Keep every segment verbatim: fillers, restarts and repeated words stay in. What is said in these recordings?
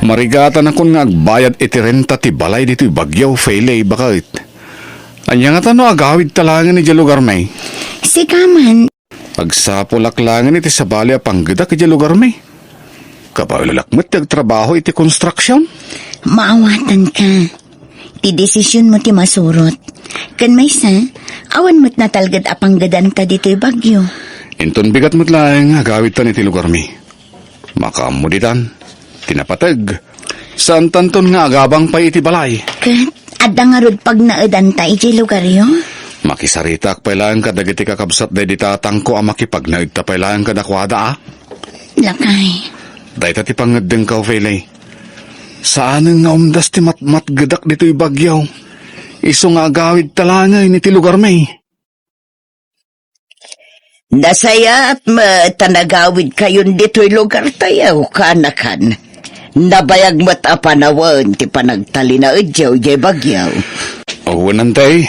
Marigatanakon nga agbayad iti renta ti balay ditoy Baguio, Feli, baket. Ania ngata no agawidta laengen idiay lugarmi? Sika man. Agsapulak laengen iti sabali a panggedak idiay lugarmi. Kabaelak met ti agtrabaho iti konstruksion. Maawatanka. Ti desisionmo ti masurot. Ken maysa, awan met natalged a panggedanta ditoy Baguio. Inton bigat met laeng agawidtan iti lugarmi. Makaammo ditan, ti napateg. Saantanton nga agabang pay iti balay. Ket adda ngarud pagnaedanta idiay lugaryo? Makisaritaak pay laeng kadagiti kakabsat daydi tatangko a makipagnaedta pay laeng kadakuada a. Lakay. Dayta ti pangngeddengko, Feli. Saanen nga umdas ti matmatgedak ditoy Baguio. Isu nga agawidta laengen iti lugarmi. Nasayaat met ta nagawidkayon ditoy lugartayo, kaanakan. Nabayag met a panawen ti panagtalinaedyo idiay Baguio. Wen, Antay,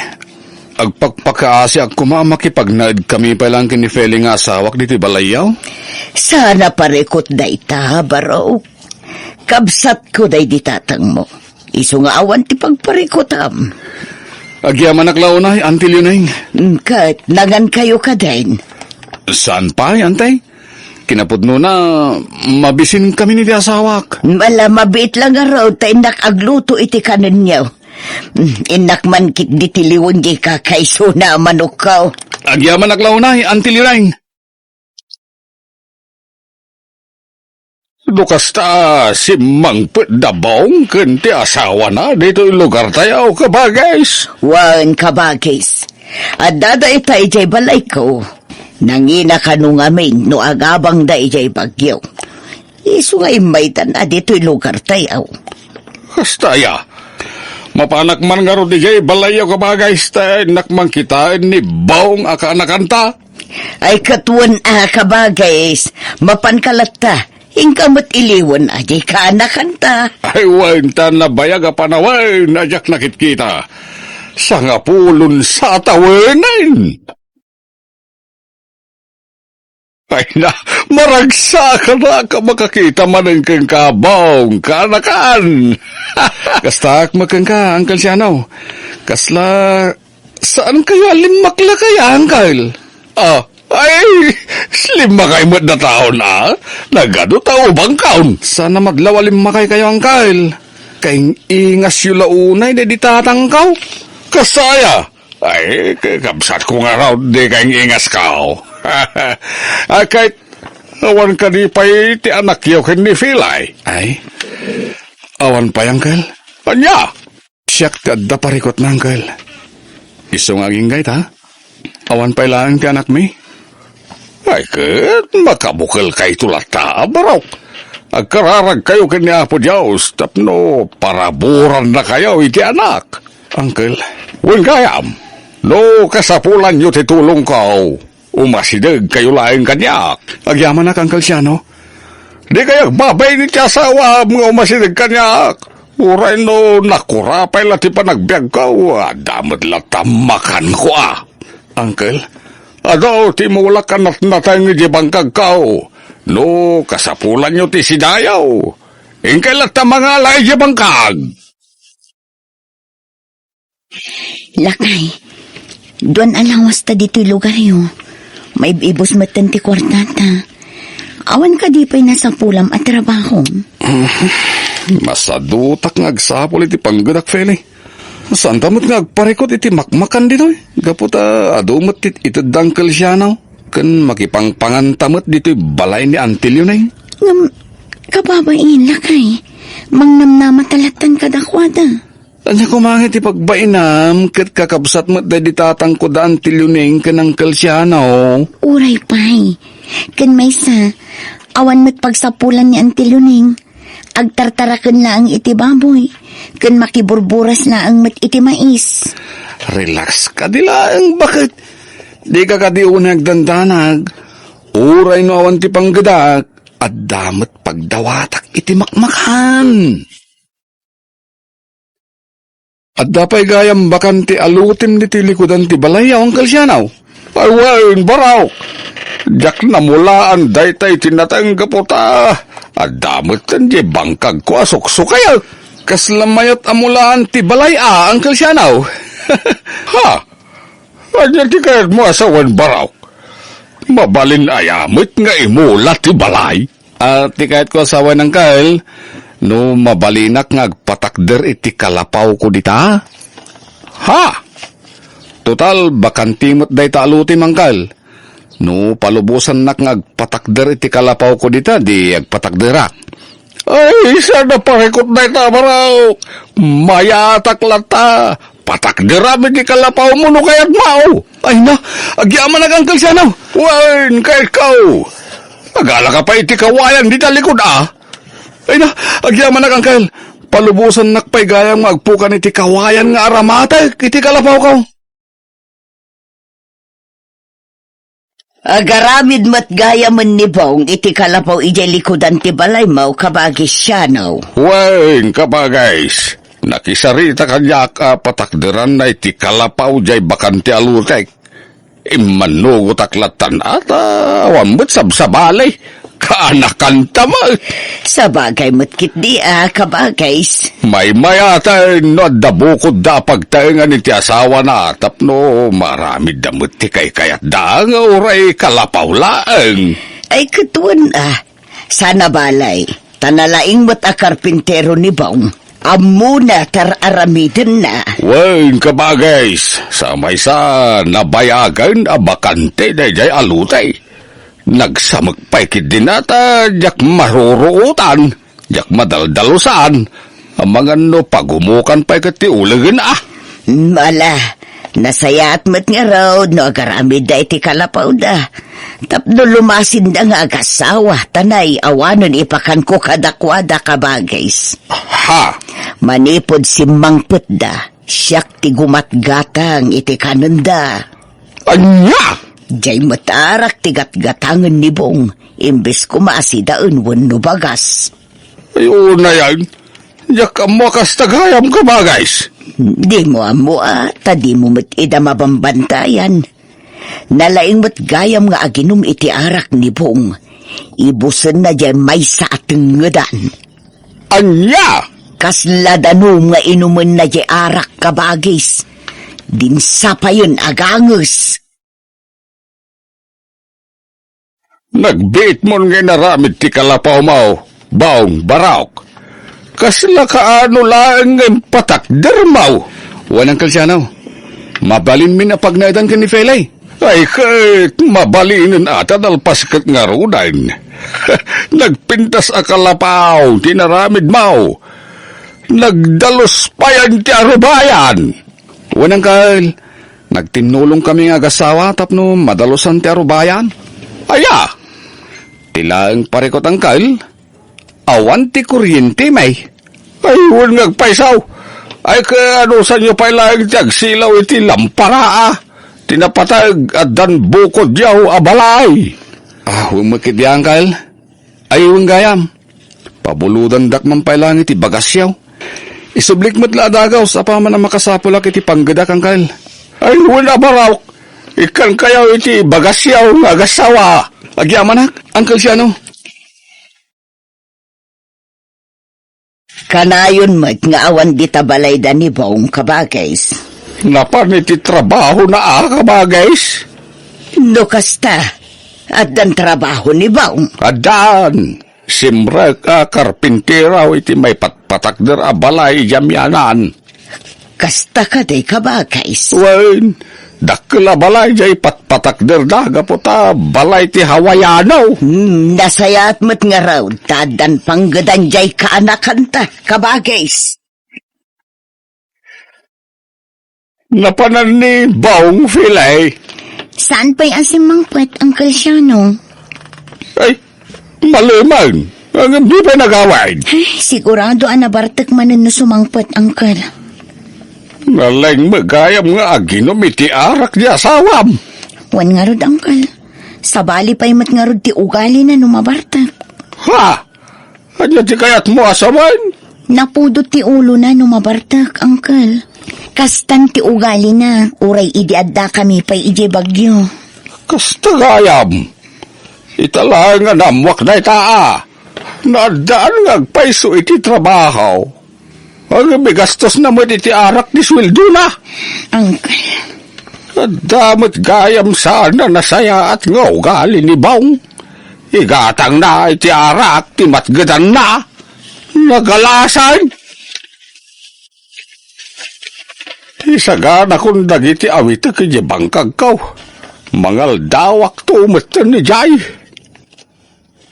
agpakpakaasiak koma a makipagnaedkami pay laeng ken ni Feli nga asawak ditoy balayyo. Saan a parikut dayta, barok. Kabsatko daydi tatangmo. Isu nga awan ti pagparikutam. Agyamanak la unay, Auntie Leoning. Mm, ket nangankayo kadin? Saan pay, Antay? Kinapudnona, mabisinkami ni di asawak. Ala, mabiit la ngarud ta innak agluto iti kanenyo. Mm, innak man ketdi ti liwen diay kakaisuna a manokko. Agyamanak la unay, Auntie Leoning. No kasta, simmangpetda Bong ken ti asawana ditoy lugartayo, kabagis? Wen, kabagis. Adda dayta idiay balayko. Nangina kano ngamin no agabangda idiay Baguio. Isu nga immaydan a ditoy lugartayo. Kasta aya. Mapanak man ngarud idiay balayyo, kabagis, ta innak man kitaen ni Bong a kaanakanta. Ay, ket wen a, kabagis, mapanka latta, inka met iliwen a diay kaanakanta. Ay, wen, ta nabayag a panawen a diak nakitkita. Sangapulon sa tawenen. Ay na, maragsakan a makakita manen kenka, Bong, kaanakan. Kastaak met kenka, Uncle Siano. Kasla, saankayo a limmakla kaya, Uncle? Ah, ay, limmakay met dataon, a? Nagadu ta ubangkaon. Saan a madlaw a limmakaykayo, Uncle. Kaing-ingasyo la unay daydi tatangko. Kasta aya? Ay, kabsatko ngarud, di kaing-ingasko. Ay, ket, awan kadi pay ti anakyo ken ni Feli? Ay, awan pay, Uncle. Ania? Siak ti adda parikutna, Uncle. Isu nga agingga ita, awan pay laeng ti anakmi. Ay, ket makabukelkayto latta, barok. Agkararagkayo ken ni Apo Dios tapno paraburannakayo iti anak. Uncle. Wen gayam, no kasapulanyo ti tulongko, umasidegkayo laeng kaniak. Agyamanak, Uncle Siano. Dikay agbabain iti asawaam nga umasideg kaniak. Uray no nakurapay la ti panagbiagko, adda met latta makanko a. Uncle? Adu ti mulak a natnateng idiay bangkagko. No kasapulanyo ti sidayo, inkay latta mangala idiay bangkag. Lakay, duan a lawasta ditoy lugaryo. Maib-ibus metten ti kuartata. Awan kadi pay nasapulam a trabaho? Masadutak nga agsapul iti panggedak, Feli. Saanta met nga agparikut iti makmakan ditoy, gapu ta adu met ti ited da Uncle Siano ken makipangpanganta met ditoy balay ni Auntie Leoning. Ngem, kababain, lakay, mangnamnamata lattan kadakuada. Ania koma nga iti pagbainam ket kakabsat met daydi tatangko da Auntie Leoning ken Uncle Siano? Uray pay. Ken maysa, awan met pagsapulan ni Auntie Leoning. Agtartaraken laeng iti baboy, ken makiburburas laeng met iti mais. Relax kadi laeng, baket. Dika kadi unay agdandanag. Uray no awan ti panggedak, adda met pagdawatak iti makmakan. Adda pay gayam bakan ti alutim ditoy likudan ti balay, Uncle Siano? Ay wen, barok. Diak namulaan dayta iti nateng gapu ta Adda met diay bangkagko a suksukayek. Kasla mayat a mulaan ti balay a, Uncle Sianaw. Ha? Ania ti kayatmo a sawen, Baraok? Mabalin aya met nga imula ti balay? Ah, ti kayatko a sawen, Uncle, no mabalinak nga agpatakder iti kalapawko dita? Ha? Total, bakante met dayta a lotem, Uncle. No palubosannak nga agpatakder iti kalapawko dita, di agpatakderak. Ay, saan a parikut dayta, Baraok? Mayatak latta. Patakderam iti kalapawmo no kayatmo. Ay na, agyamanak, Uncle Sianaw. Wen, kayatko. Agalaka pay iti kawayan dita likod, a. Ay na, agyamanak, Uncle. Palubosannak pay gayam nga agpukan iti kawayan nga aramatek iti kalapawko. Agaramid met gayamen ni Bong iti kalapaw idiay likudan ti balaymo, Kabagis Sianaw. Wen, Kabagis, nakisarita kaniak a patakderanna iti kalapaw diay bakante a lotek. Immannugotak lattan a ta awan met sabsabali. Kaanakanta met. Sabagay met ketdi a, Kabagis. Maymayat no adda bukodda a pagtaengan iti asawana tapno maaramidda met ti kaykayatda nga uray kalapaw laeng. Ay, ket wen a, saan a balay, ta nalaing met a karpintero ni Bong. Ammona ti ar-aramidenna. Wen, Kabagis, sa maysa nabayagen a bakante daydiay a lote. Nagsamek pay ketdin a ta diak maruruotan, diak madaldalusan, amangan no pagumukan pay ket ti ulegen a. Ala, nasayaat met ngarud no agaramidda iti kalapawda. Tapno lumasinda nga agasawa, ta naiawanen ipakanko kadakuada, Kabagis. Ha? Manipud simmangpetda, siak ti gumatgatang iti kanenda. Ania? Diay met arak ti gatgatangen ni Bong, imbes koma a sidaen wenno bagas. Ay, unayan. Diak ammo a kasta gayam, Kabagis. Dimo ammo a, ta dimo met ida mabambantayan. Nalaing met gayam nga aginum iti arak ni Bong. Ibusenna diay maysa a tengngedan. Ania? Kasla danum nga inumenna diay arak, Kabagis. Dinsapayen a ganges. Nagbiitmon nga inaramid ti kalapawmo, Bong, Baraok. Kasla kaano laeng nga impatakdermo? Wen, Uncle Sianaw, mabalinmin a pagnaedan ken ni Felay. Ay, ket mabalinen a ta nalpas ket ngaruden. Nagpintas a kalapaw ti inaramidmo. Nagdalus payen ti arubayan. Wen, Uncle, nagtinnulongkami nga agasawa tapno madalusan ti arubayan. Aya? Ti laeng parikut, Uncle, awan ti kuryente, may. Ay, wen nga agpayso. Ay, kaanusanyo pay laeng ti agsilaw iti lampara a? Ti napateg, addan bukodyo a balay. Ah, wen met ketdi, Uncle. Ay, wen gayam. Pabulodandak man pay laeng iti bagasyo. Isublik met la a dagaw sa apaman a makasapulak iti panggedak, Uncle. Ay, wen a, Baraok. Ikkankayo iti bagasyo nga agasawa. Agyamanak, Uncle Sianaw. Kanayon met nga awan dita balayda ni Bong, Kabagis. Napan iti trabahona a, Kabagis? No kasta, addan trabaho ni Bong? Addan. Simrek a karpintero iti maipatpatakder a balay idiay amianan. Kasta kadi, Kabagis? Wen, dakkel a balay diay patpatakderda gapu ta balay ti Hawaiano. Hmm, nasayaat met ngarud ta addan panggedan diay kaanakanta, Kabagis. Napanan ni Bong, Felay? Saan pay a simmangpet, Uncle Siano? Ay, maleman. Ngem di pay nagawid? Ay, sigurado a nabartek manen no sumangpet, Uncle. Nalaing met gayam nga aginum iti arak ti asawam. Wen ngarud, Uncle. Sabali pay met ngarud ti ugalina no mabartek. Ha? Ania ti kayatmo a sawen? Napudot ti ulona no mabartek, Uncle. Kastan ti ugalina, uray idi addakami pay idiay Baguio. Kasta gayam. Ita laeng nga naammoak dayta a. Naaddaan nga agpayso iti trabaho. Ngem igastosna met iti arak ti sueldona. Uncle. Adda met gayam saan a nasayaat nga ugali ni Bong. Igatangna iti arak ti matgedanna. Nagalasan. Isaganakon dagiti awitek idiay bangkagko. Mangaldawakto metten idiay.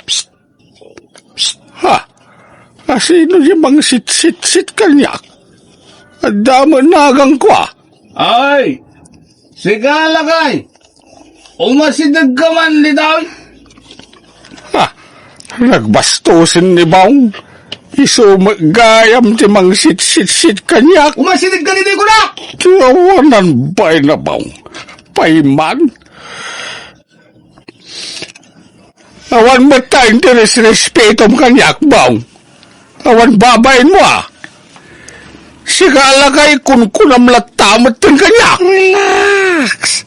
Psst! Psst! Ha? Asino diay mangsitsitsit kaniak? Adda met nagangko, a? Ay! Sika, lakay! Umasidegka man ditoy! Ha? Nagbastosen ni Bong. Isu met gayam ti mangsitsitsit kaniak. Umasidegka ditoy, kunak! Ti awanan bain a Bong. Payman. Awan met ta interesrespetom kaniak, Bong. Awan babainmo, a. Sika, lakay, kunkunam latta metten kaniak. Relax.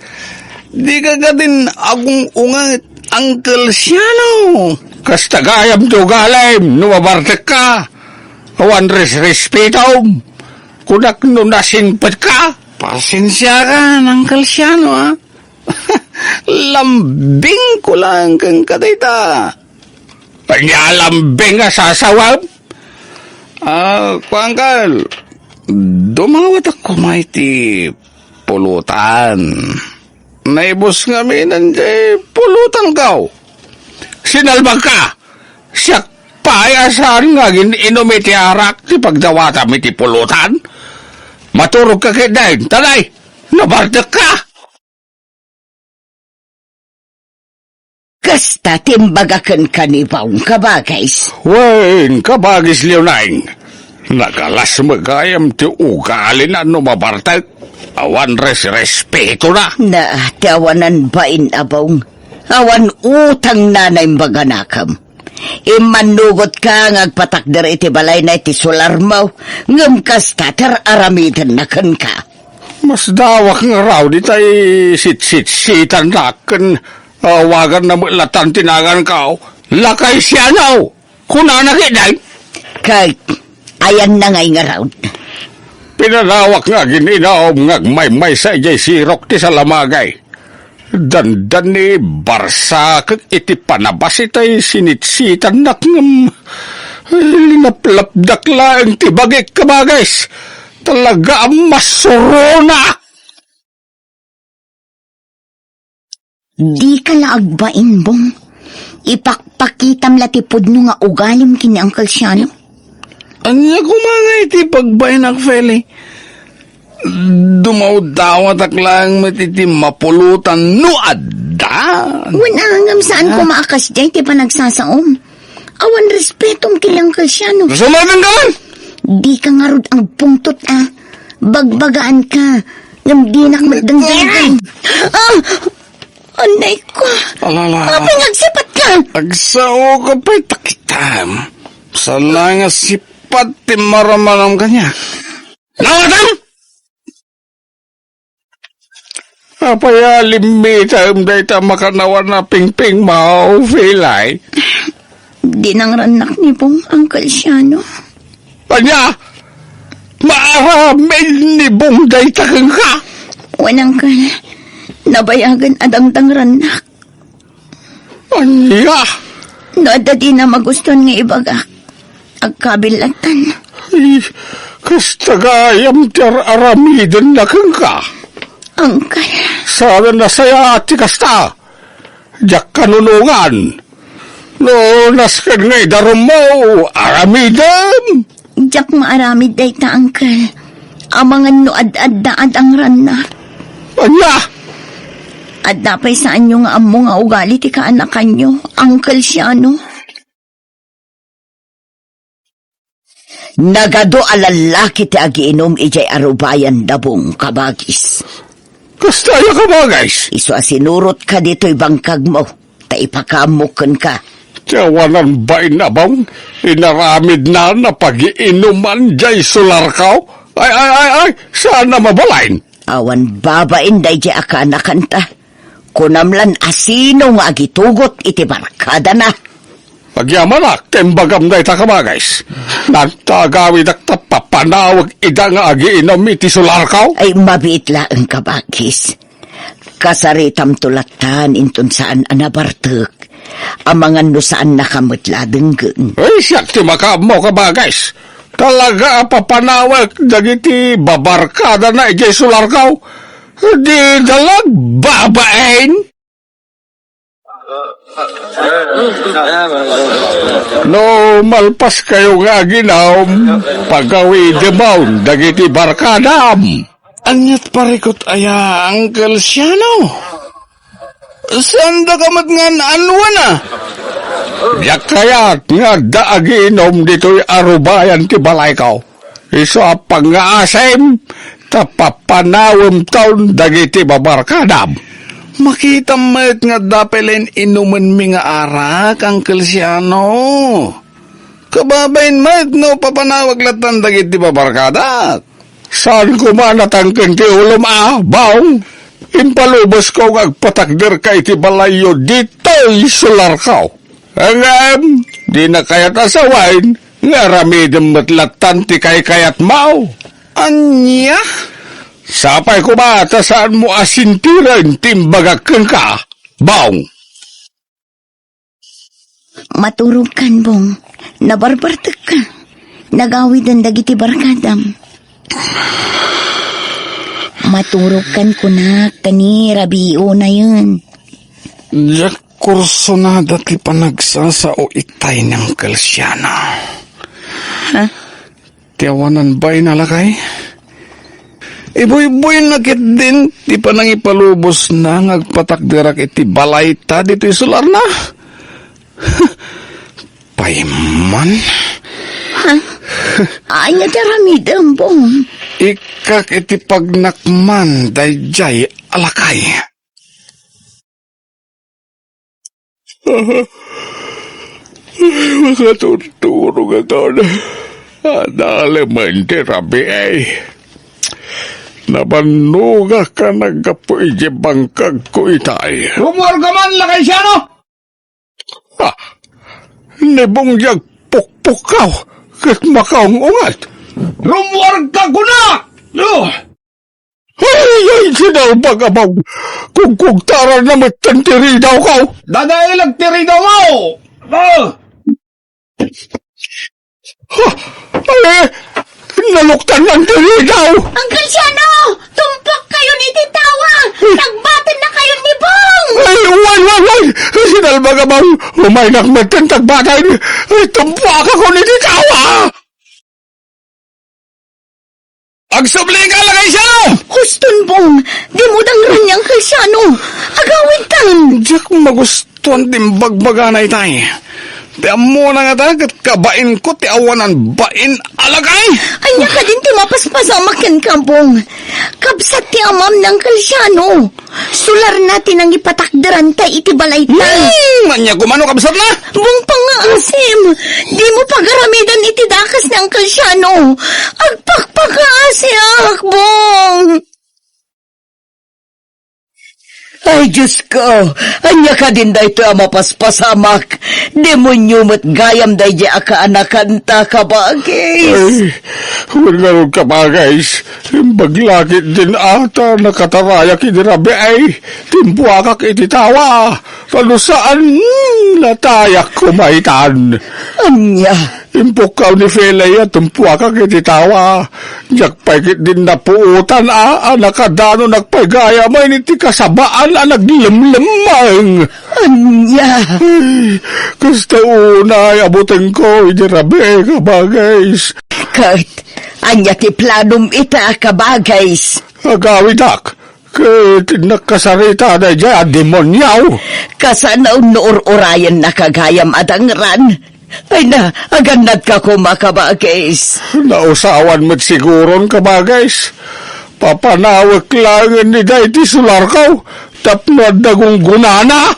Dika kadin agung-unget, Uncle Siano. Kasta gayam ti ugalim no mabartekka. Awan resrespetom. Kunak no nasingpetka. Pasensiakan, Uncle Siano, a. Lambingko laeng kenka dayta. Ania lambing a sasawem? A, kuan, Uncle, dumawatak koma iti pulutan. Naibus ngamin diay pulutanko. Sinalbagka! Siak pay a saan nga agin-inum iti arak ti pagdawatam iti pulutan? Maturogka ketdin, ta nay, nabartekka! Kasta ti imbaga kenka ni Bong, kabagis. Wen, kabagis Leonine. Nagalas met gayam ti ugalina no mabartek. Awan resrespetona. Na, ti awanan bain a Bong. Awan utangna a imbaga nakam. Immannugotka nga agpatakder iti balayna iti solarmo, ngem kasta ti ar-aramidenna kenka. Masdawak ngarud itay sitsitsitannak ken awaganna met latta ti naganko, Lakay Siano! Kunana ketdin. Ket ayanna ngay ngarud? Pinanawak nga agin-inum nga agmaymaysa idiay sirok ti salamagay. Dandani, barsakek iti panabas itay sinitsitannak ngem linaplapdak laeng ti bagik, kabagis. Talaga a masurona! Dika la agbain, Bong. Ipakpakitam la ti pudno nga ugalim ken ni Uncle Siano. Ania koma ngay ti pagbainak, Feli? Dumawdawatak laeng met iti mapulutan no adda. Wen, a, ngem saan koma a kasdiay ti panagsasaom. Awan respetom ken ni Uncle Siano. Sumardengka man! Dika ngarud agpungtot, a. Bagbagaanka. Ngem dinak met denggengen. A! Anay ko. Alala. Apay nga agsipatka? Agsaoka pay ta kitam. Saan nga sipat ti maramanam kaniak. Nawatam! Apay a limmitaem dayta makannawan a pingpingmo, Felay? Dinangrannak ni Bong, Uncle Siano. Ania? Maaramid ni Bong dayta kenka? Wen, Uncle. Nabayagen a dangdangrannak. Ania? No adda dina magustuan nga ibagak, agkabil lattan. Ay, kasta gayam ti ar-aramidenna kenka. Uncle. Saan a nasayaat ti kasta. Diak kanunongan. No nasken nga idarummo, aramidem. Diak maaramid dayta, Uncle. Amangan no ad-adda a dangranna. Ania? Adda pay saanyo nga ammo nga ugali ti kaanakanyo, Uncle Siano. Nagadu a lallaki ti agiinum idiay arubayan da Bong, kabagis. Kasta aya, kabagis? Isu a sinurotka ditoy bangkagmo. Ta ipakaammok kenka. Ti awanan bain a Bong, inaramidna a pagiinuman diay solarko. Ay, ay, ay, ay, saan a mabalin? Awan babain daydiay a kaanakanta. Kunam lan a sino nga agitugot iti barkadana. Agyamanak ta imbagam dayta, kabagis. Nagtagawidak ta papanawek ida nga agiinum iti sularko. Ay, mabiit laeng, kabagis. Kasaritamto lattan inton saan a nabartek. Amangan no saannaka met la a denggen. Ay, siak ti makaammo, kabagis. Talaga a papanawek dagiti babarkadana idiay sularko. Dida la agbabain. No malpaskayo nga aginum, pagawidemon dagiti barkadam. Aniat parikut aya, Uncle Siano? Saandaka met nga naan-anuana? Diak kayat nga adda agiinum ditoy a rubayan ti balayko. Isu a pangngaasim, ta papanawemton dagiti babarkadam. Makitam met nga adda pay la inumenmi nga arak, Uncle Siano. Kababain met no papanawek lattan dagiti babarkadak. Saan koma natangken ti ulom a, Bong? Impalubosko nga agpatakderka iti balayyo ditoy sularko. Ngem, dina kayat a sawen nga aramidem met lattan ti kaykayatmo. Ania? Sapay koma ta saanmo a sintiren ti imbagak kenka, Bong. Maturogkan, Bong. Nabarbartekka. Nagawiden dagiti barkadam. Maturogkan, kunak, ta ni rabii unayen. Diak kursonada ti panagsasao itay ni Uncle Siano. Ha? Ti awanan bain a lakay. Ibuyboyna ketdin ti panangipalubosna nga agpatakderak iti balayta ditoy sularna. Pay man. Ha? Ania ti aramidem, Bong? Ikkak iti pagnakman daydiay a lakay. Makaturturogakon. Adalemen ti rabii. Nabannogak a naggapu iti bangkagko itay. Rummuarka man, Lakay Siano! Ah, ni Bong diay agpukpukkaw ket makaung-unget. Rummuarka, kunak! Oh! Ay, ay, sinalbag a Bong! Kugkugtaranna metten ti ridawko! Dadaelek ti ridawmo! Ah! Ha? Ay, naluktannan ti ridaw! Uncle Siano! Tumpokkayon iti tawa! Tagbatennakayon ni Bong! Ay, wen, wen, wen! Sinalbag a Bong! Umaynak metten tagbaten! Ay, tumpuakakon iti tawa! Agsubli ka, Lakay Siano! Huston, Bong! Dimo dangran ni Uncle Siano! Agawidtan! Diak magustuan ti imbagbagana itay. Ti ammona ngata ket kabainko ti awanan bain a lakay! Ania kadin ti mapaspasamak kenka, Bong? Kabsat ti amam ni Uncle Siano. Sularna ti nangipatakderanta iti balayta. Hmm, ania koma no kabsatna? Bong, pangngaasim. Dimo pagaramidan iti dakes ni Uncle Siano. Agpakpakaasiak, Bong. Ay, Diosko, ania kadin daytoy a mapaspasamak? Demonio met gayam daydiay a kaanakanta, kabagis. Ay, wen ngarud, kabagis. Imbag la ketdin a ta nakatarayak idi rabii, timpuakak iti tawa. Ta no saan, hmm, natayak koma itan. Ania? Impukkaw ni Felay a timpuakak iti tawa. Diak pay ketdin napuotan a, a nakadanonak pay gayamen iti kasabaan a naglemlemmeng. Ania? Ay, kasta unay a butengko idi rabii, kabagis. Ket, ania ti planom ita, kabagis? Agawidak, ket nakasarita daydiay a demonio. Kasano no ur-urayennaka gayam a dangran? Ay na, agannadka koma, kabagis. Nausawan met siguron, kabagis. Papanawek laengen ida iti sularko tapno adda gunggonana.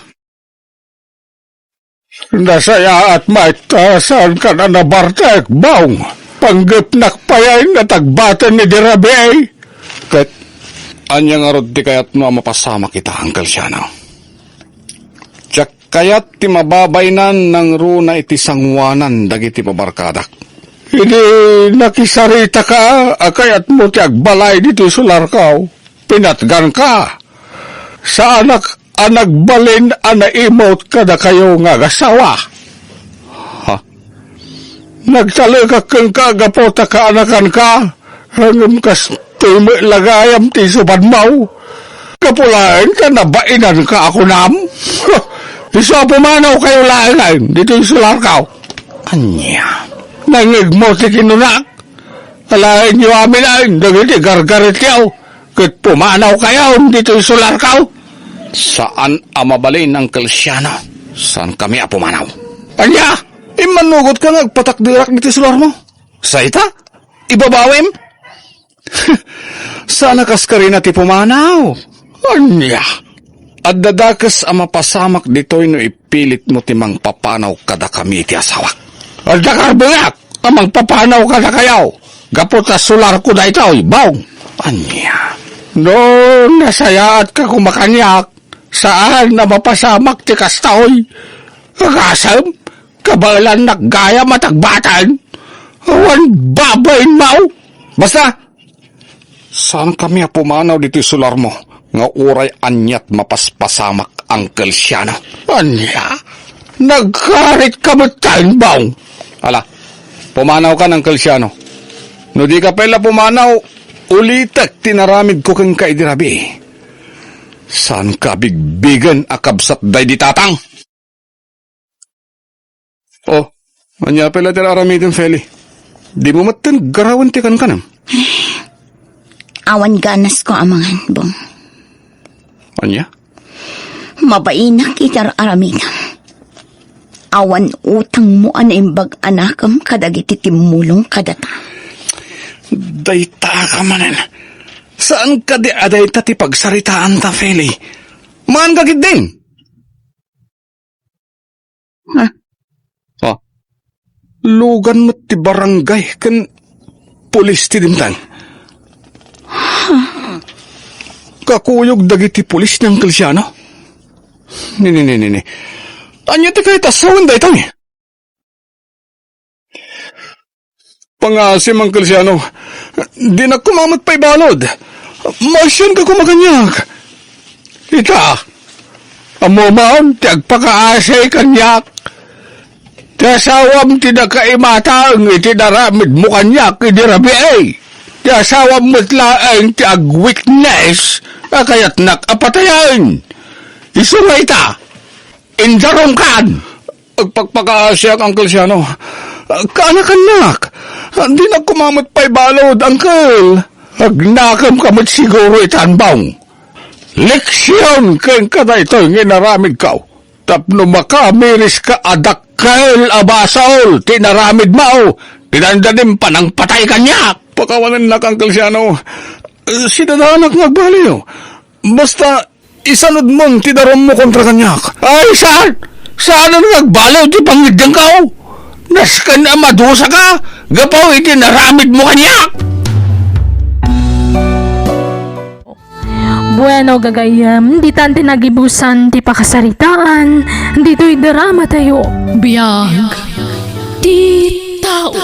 Nasayaat met ta saankan a nabartek, Bong. Panggepnak pay nga tagbaten idi rabii. Ket ania ngarud ti kayatmo a mapasamak ita, Uncle Siano? Diak Kayat ti mababainannangruna iti sangoanan dagiti babarkadak. Idi nakisaritaka a kayatmo ti agbalay ditoy solarko, pinatganka. Saanak a nagbalin a naimut kadakayo nga agasawa. Ha? Nagtalekak kenka gapu ta kaanakanka, ngem kastoy met la gayam ti isubanmo. Gapu laeng ta nabainanka a kunam. Isu a pumanawkayo laengen ditoy solarko. Ania? Nangngegmo ti kinunak? Alaenyo amin dagiti gargaretyo ket pumanawkayo ditoy solarko. Saan a mabalin, Uncle Siano. Saankami a pumanaw. Ania? Immannugotka nga agpatakderak ditoy solarmo? Sa ita? Ibabawim? Saan a kaskarina ti pumanaw? Ania? Adda dakes a mapasamak ditoy no ipilitmo ti mangpapanaw kadakami iti asawak. Adda karbonnak a mangpapanaw kadakayo gapu ta solarko daytoy, Bong. Ania? No nasayaatka koma kaniak, saan a mapasamak ti kastoy. Agasem, kabaelannak gayam a tagbaten. Awan babainmo. Basta, saankami a pumanaw ditoy solarmo nga uray aniat mapaspasamak, Uncle Siano. Ania? Nagkaritka metten, Bong? Ala, pumanawkan, Uncle Siano. No dika pay la pumanaw, ulitek ti naramidko kenka idi rabii. Saanka a bigbigen a kabsat daydi tatang? Oh, ania pay la ti aramidem, Feli? Dimo metten garawen ti kankanam? Awan ganasko a mangan, Bong. Ania? Mabainak iti ar-aramidem. Awan utangmo a naimbag a nakem kadagiti timmulong kadata. Dayta ka manen. Saan kadi a dayta ti pagsaritaanta, Feli? Maanka ketdin? Ah. Ah. Lugan met ti barangay ken pulis ti dimteng. Kakuyog dagiti pulis ni Uncle Siano. Ni, ni, ni, ni, ni. Ania ti kayat a sawen daytoy? Pangasim, Uncle Siano. Dinak koma met pay balud. Maasianka koma kaniak. Ita, ammom ti agpakaasi kaniak. Ti asawam ti nakaimatang iti naramidmo kaniak idi rabii. Ti asawam met laeng ti agwitness a kayatnak a patayen. Isu nga ita, indarumkan. Agpakpakaasiak, Uncle Siano. Kaanakannak. Dinak koma met pay balud, Uncle. Agnakemka met siguro itan, Bong. Leksion kenka daytoy nga inaramidko. Tapno makamiriska a dakkel a basol ti inaramidmo, ti dandanim panangpatay kaniak. Pakawanennak, Uncle Siano. Sidadanak nga agbaliw. Basta, isanudmon ti darummo kontra kaniak. Ay, saan? Saan a nga agbaliw ti pangngeddengko? Nasken a madusaka gapu iti naramidmo kaniak. Bueno, gagayyem, ditan ti nagibusan ti pakasaritaan ditoy drama tayo. Biag ti tao.